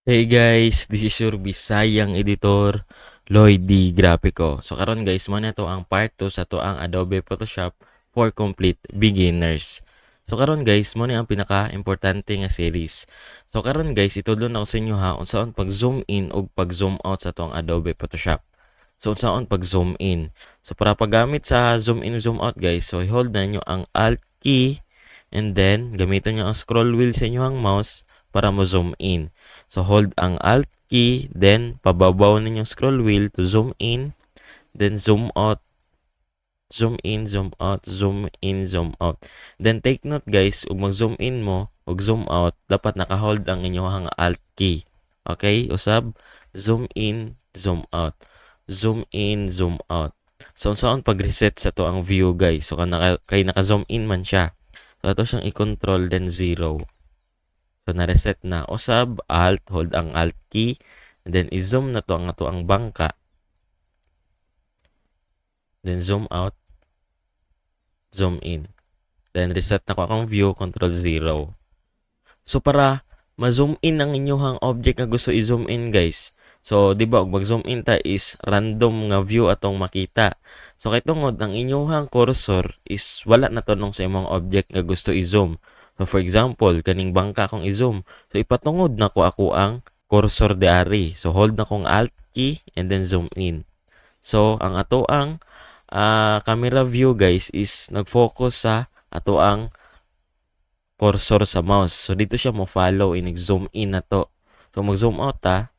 Hey guys, this is your Bisayang editor, Lloyd D. Grapico. So karon guys, mao na to ang part 2 sa atoang Adobe Photoshop for complete beginners. So karon guys, mao ni ang pinaka-importante nga series. So karon guys, itudlo nako sa inyo ha unsaon pag-zoom in ug pag-zoom out sa atoang Adobe Photoshop. So unsaon pag-zoom in? So para paggamit sa zoom in, zoom out guys, so i-hold na niyo ang Alt key and then gamiton niyo ang scroll wheel sa inyong mouse para mo zoom in. So hold ang Alt key, then pababaw ninyo scroll wheel to zoom in, then zoom out, zoom in, zoom out, zoom in, zoom out. Then take note guys, ug mag-zoom in mo ug zoom out, dapat naka-hold ang inyong Alt key. Okay, usab, zoom in, zoom out. Zoom in, zoom out. So unsaon pag-reset sa atoang view guys? So kay naka-zoom in man siya. So ato siyang i-control then 0. So na-reset na. Usab, Alt, hold ang Alt key, and then i-zoom na to ang atoang bangka. Then zoom out, zoom in. Then reset na ko akong view, Control 0. So para ma-zoom in ang inyong object nga gusto i-zoom in guys. So di ba og mag-zoom in ta is random nga view atong makita. So kay tungod ang inyong cursor is wala na tunong sa imong object nga gusto i-zoom. So for example, kaning bangka akong i-zoom. So ipatungod na ko ako ang cursor diari. So hold na kong Alt key and then zoom in. So ang ato ang camera view guys is nag-focus sa ato ang cursor sa mouse. So dito siya mo follow inig zoom in na to. So mag-zoom out ta,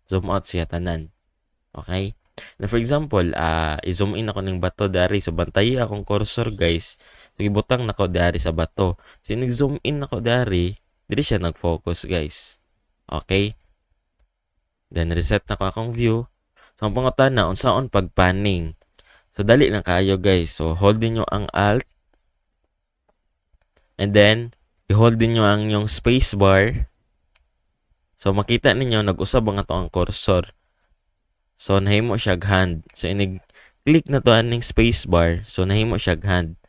zoom out siya tanan. Okay? Na for example, i-zoom in ako ning bato dari. So bantayi akong cursor guys. So gibutang nako dari sa bato. So inig zoom in nako dari, dili siya nag-focus guys. Okay? Then reset na ko akong view. So ang pangutana, unsaon pag-panning? So dali lang kaayo guys. So hold niyo ang Alt and then i-hold niyo ang inyong space bar. So makita ninyo nag-usab ang ato ang cursor. So nahimo siya hand. So inig click na to aning space bar, so nahimo siya hand.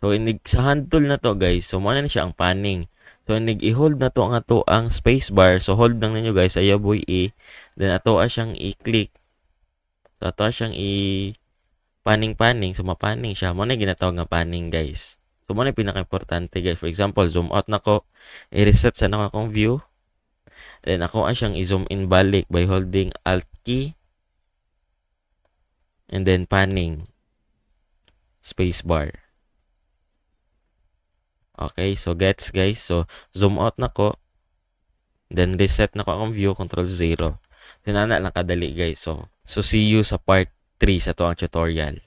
So inig sa hand tool na to guys, so mo na siya ang panning. So inig i-hold na to ang ato ang space bar. So hold lang ninyo guys, ayaw boy i. Then ato siyang i-click. So ato siyang i panning-panning, so mapanning siya. Mo na ginatawag nga panning guys. So mo na pinaka-importante guys. For example, zoom out nako, i-reset sa nako akong view. Then ako ang siyang i-zoom in balik by holding Alt key and then panning, space bar. Okay, so gets guys. So zoom out na ko. Then reset na ko akong view, Control 0. Sinana lang kadali guys. So see you sa part 3 sa atoang tutorial.